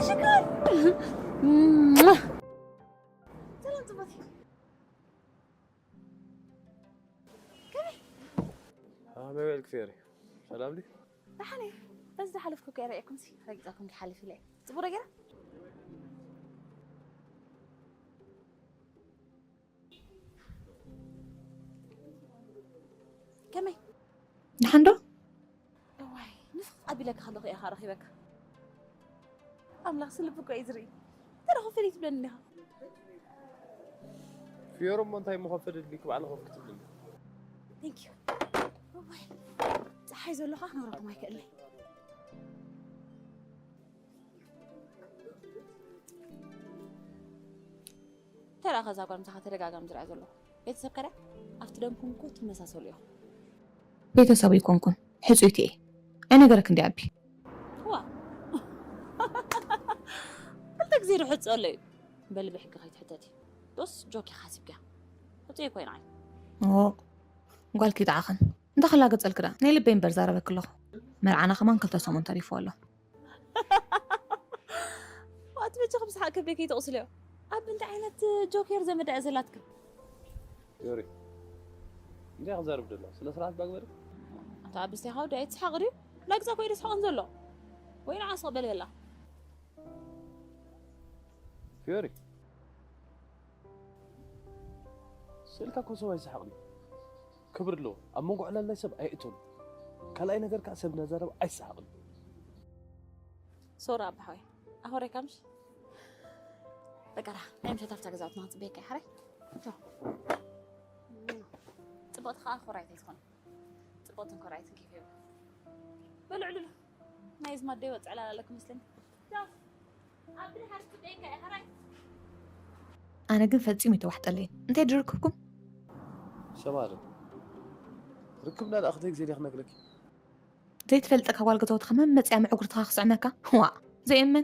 ሽኮር። ሰላም ጽቡቅ። ከመይ? ከመይ ውዒልኪ ፊዮሪ? ሰላም ድዩ? ደሓን እየ። በዚ ዝሓለፍኩ እኮ እየ ርእየኩም ሲ ረጊጸኩም ክሓልፍ ኢለ እየ። ጽቡቅ ዶ ገይረ? ከመይ? ደሓን ዶ? እዋይ ንፍቕ ኣቢለካ ከለኹ እየ ረኺበካ። ኣምላኽ ስልቢ እኮ እዩ ዝርኢ። ተረኹ ፍልይ ትብለኒ እንዲኻ። ፊዮሪ እሞ እንታይ ምኾን ፈደልኪ ባዕልኺ ኮፍ ክትብሊ? Thank you። እዋይ ፀሓይ ዘሎ ኸዓ ክነብረኩም ኣይክእልን። ተራ ከዛ ጓል ምሳኻ ተደጋጋሚ ዝርኣ ዘሎ ቤተሰብ ከዳ ኣብቲ ደምኩም እኮ ትመሳሰሉ ኢኹም። ቤተሰቡ ይኮንኩን ሕፁይቲ እየ ኣይነገረክ እንዲ ኣቢ ዋ ክልተ ግዜ ዶ ሕፅኦ ኣሎ እዩ በሊ ብሕጊ ከይትሕተቲ ዶስ ጆክ ኢኻ ሓሲብክያ ሕፁ ኮይና ጓልኪ ይጥዓኸን እንተ ክላገፀልክዳ ናይ ልበይ እምበር ዛረበክ ኣለኹ መርዓና ከማን ክልተ ሰሙን ተሪፎ ኣሎ ዋት ብቻ ከም ሰሓቅ ከብደይ ከይተቕስልዮ ኣብ እንታይ ዓይነት ጆኬር ዘመዳ እያ ዘላትክን ዮሪ እንታይ ክዛረብ ደሎ ስነ ስርዓት ባግበሪ ኣቶ ኣብስቴ ካው ዳይ ትስሓቅ ድዩ ላግዛ ኮይደ ስሓቅን ዘሎ ወይ ንዓ ስቕ በል በላ ፊዮሪ ስእልካ እኮ ሰብ ኣይሰሓቅን ክብሪ ኣለዎ ኣብ መንጎ ዕላል ናይ ሰብ ኣይእቶን ካልኣይ ነገር ከዓ ሰብ እናዛረብ ኣይሰሓቅን ሶራ ኣባሓወይ ኣኾረይካ ምሽ በቃ ዳ ናይ ምሸት ኣብታ ገዛውትና ክንፅበየካ እዩ ሓራይ ቻው። ፅብቕቲ ከዓ ኮራይት ኣይትኾነ ፅብቕትን ኮራይትን ኬፍ የብሉ በልዕሉሉ ናይ ዝማደይ ወፅዕ ላላለክ መስለኒ ቻው። ኣብ ድሓር ፅበየካ እዩ ሓራይ ኣነ ግን ፈፂሙ ይተዋሕጠለይ እንታይ ድርክብኩም ሰማሪ ርክብና ደኣ ክደይ ግዜ ድያ ክነግረኪ ዘይትፈልጠካ ጓል ገዛውትኻ መመፅያ ምዕጉርትኻ ክስዕመካ ዋ ዘየመ